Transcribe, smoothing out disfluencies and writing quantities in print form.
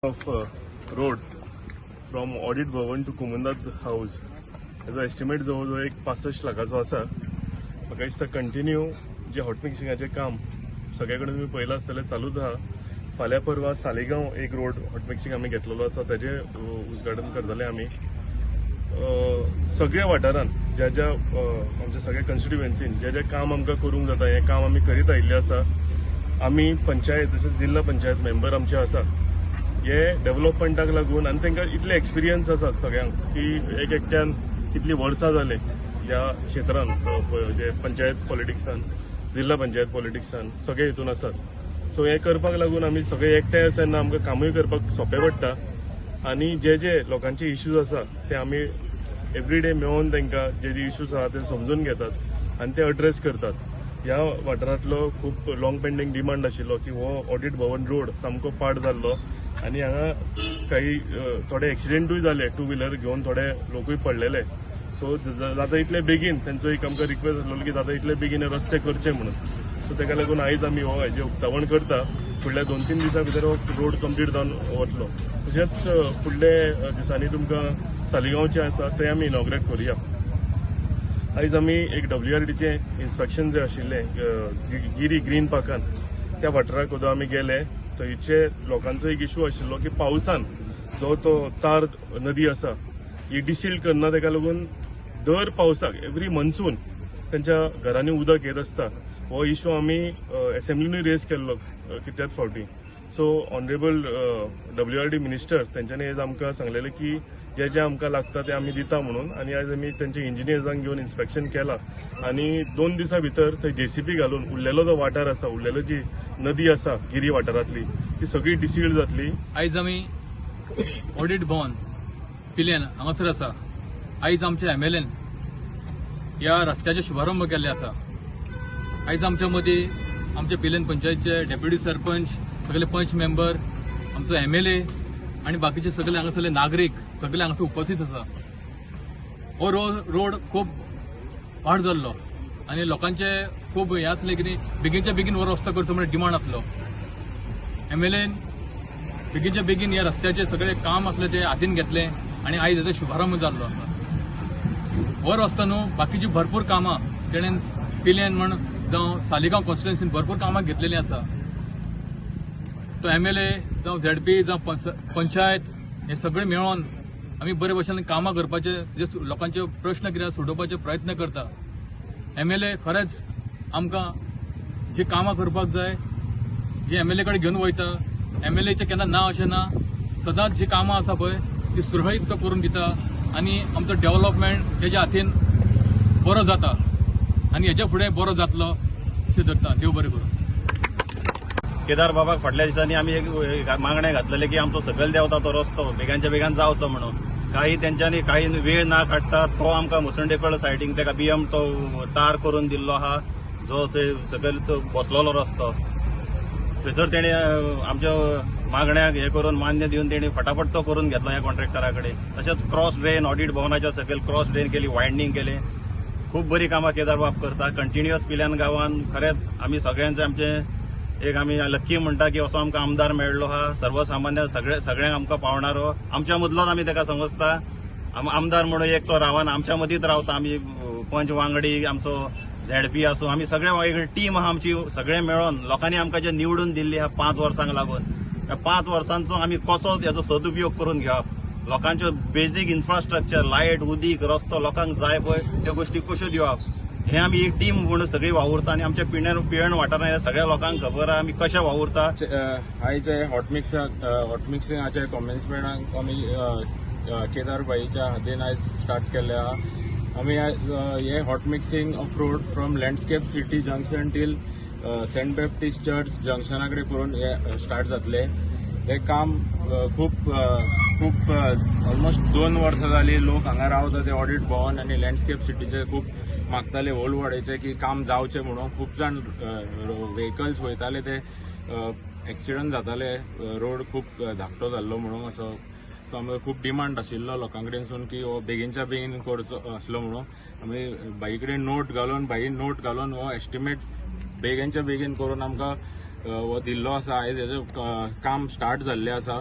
Of road from Audit Bhavan to Comunidade House, हेजो estimate जवळ जवळ एक 65 लाखाचो आसा. म्हाका दिसता कंटिन्यू जे हॉट मिक्सिंगाचें काम सगळे कडेन तुमी पळयलां आसतलें, चालूच आहा. फाल्यां परवां सालिगांव एक रोड हॉट मिक्सिंग आमी घेतलेलो आसा, ताजें उद्घाटन करतले आमी. सगळ्या वाठारान ज्या ज्या आमच्या सगळ्या कॉन्स्टिट्युएन्सीन जे जे काम आमकां करूंक जाता, हें काम आमी करीत आयिल्लें आसा. आमी पंचायत तशेंच जिल्हा पंचायत मेंबर आमचे आसा, हे डेव्हलपमेंटाक लागून आनी तांकां इतले एक्सपिरियन्स आसा सगळ्यांक की एक एकट्यान कितलीं वर्सां जाले ह्या क्षेत्रान, जे पंचायत पॉलिटिक्सान, जिल्हा पंचायत पॉलिटिक्सान, सगळे हितून आसात. सो हें करपाक लागून आमी सगळे एकठांय आसा तेन्ना आमकां कामूय करपाक सोंपें पडटा आनी जे जे लोकांचे इश्यूज आसा ते आमी एवरी डे मेळोन तांकां जे जे इश्यूज आहा ते समजून घेतात आनी ते अड्रेस करतात. ह्या वाठारांतलो खूब लॉंग पेंडींग डिमांड आशिल्लो की हो ऑडिट भवन रोड सामको पाड जाल्लो आनी हांगा काही थोडे एक्सिडेंटूय जाले, टू व्हिलर घेवन थोडे लोकूय पडलेले. सो जाता इतले बेगीन तेंचो एक आमकां रिक्वेस्ट आसलेलो की जाता इतले बेगीन हे रस्ते करचे म्हणून. सो ताका लागून आयज आमी हो हेजें उक्तावण करता. फुडल्या 2-3 दिसां भितर हो रोड कंप्लीट जावन वतलो. तशेंच फुडले दिसांनी तुमकां सालिगांवचें आसा तें आमी इनॉग्रेट करुया. आयज आमी एक डब्ल्यूआरडीचें इन्स्पेक्शन जें आशिल्लें गिरी ग्रीन पार्कान, त्या वाठाराक सुद्दां आमी गेले. थंयचे लोकांचो एक इशू आशिल्लो की पावसान जो तो तार नदी आसा ही डिसिल्ट करना, ताका लागून दर पावसाक, एवरी मॉन्सून, तेंच्या घरांनी उदक येत आसता. हो इशू आमी एसेंब्लीनूय रेज केल्लो कितल्याच फावटी. सो ऑनरेबल डब्ल्यूआरडी मिनिस्टर तेंच्यांनी आयज आमकां सांगलेलें की जे जे आमकां लागता ते आमी दिता म्हणून. आनी आयज आमी तेंचे इंजिनियर्सांक घेवन इन्स्पेक्शन केला आनी 2 दिसां भितर थंय जेसीबी घालून उरलेलो जो वाठार आसा, उरलेलो जी नदी आसा गिरी वाठारांतली, ती सगळी डिसिल्ड जातली. आयज आमी ऑडिट भवन पिल्यान हांगासर आसा. आयज आमच्या एमएलएन ह्या रस्त्याचो शुभारंभ केल्ले आसा. आयज आमच्या मदीं आमच्या पिल्यान पंचायतचे डेप्युटी सरपंच, सगळे पंच मेंबर, आमचो एमएलए आनी बाकीचे सगळे हांगासरले नागरीक सगळे हांगासर उपस्थित आसा. हो रोड खूब वाड जाल्लो आनी लोकांचे खूब हें आसलें की बेगीनच्या बेगीन हो रस्तो करचो म्हणून डिमांड आसलो. एमएलएन बेगीनच्या बेगीन ह्या रस्त्याचे सगळे काम आसले ते हातीन घेतले आनी आयज हेजो शुभारंभ जाल्लो आसा. हो रस्तो न्हू, बाकीची भरपूर कामां तेणेन पिल्यान म्हण जावं सालिगांव कॉन्स्टिट्युएन्सीन भरपूर कामां घेतलेलीं आसा. तो एमएलए जावं झेडपी जावं पंचायत हे सगळे मेळोन आमी बरे भशेन कामां करपाचे, जे लोकांचे प्रश्न कितें आसा सोडोवपाचे प्रयत्न करता. एमएलए खरेंच आमकां जी कामां करपाक जाय जी एमएलए कडेन घेवन वयता, एमएलएचें केन्ना ना अशें ना. सदांच जी कामां आसा पळय ती सुरळीत तो करून दिता आनी आमचो डेव्हलपमेंट तेज्या हातीन बरो जाता आनी हेच्या फुडें बरो जातलो अशें धरता. देव बरें करूं. केदार बाबाक फाटल्या दिसांनी आमी एक एक मागणें घातलेलें की आमचो सकयल देंवता तो रस्तो बेगानच्या बेगान जावचो म्हणून. काही तेंच्यांनी काही वेळ ना काडटा तो आमकां मुसंडेकड सायडीक तेका बियम तो तार करून दिल्लो आहा, जो थंय सकयल तो बसलोलो रस्तो, थंयसर तेणे आमच्या मागण्याक हे करून मान्य दिवन तेणी फटाफट तो करून घेतलो ह्या कॉन्ट्रॅक्टरा कडेन. तशेंच क्रॉस ड्रेन, ऑडिट भवनाच्या सकयल क्रॉस ड्रेन केली, वायंडींग केलें. खूब बरी कामां केदार बाब करता कंटिन्युअस पिल्यान गांवान. खरेंच आमी सगळ्यांचे आमचे एक आमी लक्की म्हणटा की असो आमकां आमदार मेळ्ळो आहा, सर्वसामान्य सगळे सगळ्यांक आमकां पावणारो. आमच्या मदलोच आमी ताका समजता. आमदार म्हणून एक तो रावान आमच्या मदींच रावता. आमी पंच वांगडी, आमचो झेडपी आसूं, आमी सगळे एक टीम आहा आमची. सगळे मेळोन लोकांनी आमकां जे निवडून दिल्ली आहा 5 वर्सांक लागून, ह्या 5 वर्सांचो आमी कसो हेजो सदुपयोग करून घेवप, लोकांच्यो बेजीक इन्फ्रास्ट्रक्चर, लायट, उदीक, रस्तो लोकांक जाय पळय त्यो गोश्टी कश्यो दिवप, हे आमी एक टीम म्हणून सगळी वावुरता. आनी आमच्या पिळर्ण पिळर्ण वाठारांत सगळ्या लोकांक खबर आहा आमी कशे वावुरता. आयज हॉट मिक्सिंगाचे कॉमेन्समेंटाक आमी केदार भाईच्या हातीन आयज स्टार्ट केल्ले आहा. आमी आयज हे hot mixing of road from Landscape City junction till Saint Baptist Church जंक्शना कडेन करून हे स्टार्ट जातले. हे काम खूब खूब ऑलमोस्ट 2 वर्सां जाली लोक हांगा रावता ते ऑडिट भवन आनी लँडस्केप सिटीचे खूब मागताले होल वाडयचे की काम जावचें म्हणून. खूब जाण व्हेकल्स वयताले ते एक्सिडंट जाताले, रोड खूब धाकटो जाल्लो म्हणून असो. सो आमकां खूब डिमांड आशिल्लो लोकां कडेनसून की हो बेगीनच्या बेगीन करचो आसलो म्हणून. आमी भाई कडेन नोट घालून, भाई नोट घालून हो एस्टिमेट बेगीनच्या बेगीन करून आमकां हो दिल्लो आसा. आयज हेजें काम स्टार्ट जाल्लें आसा.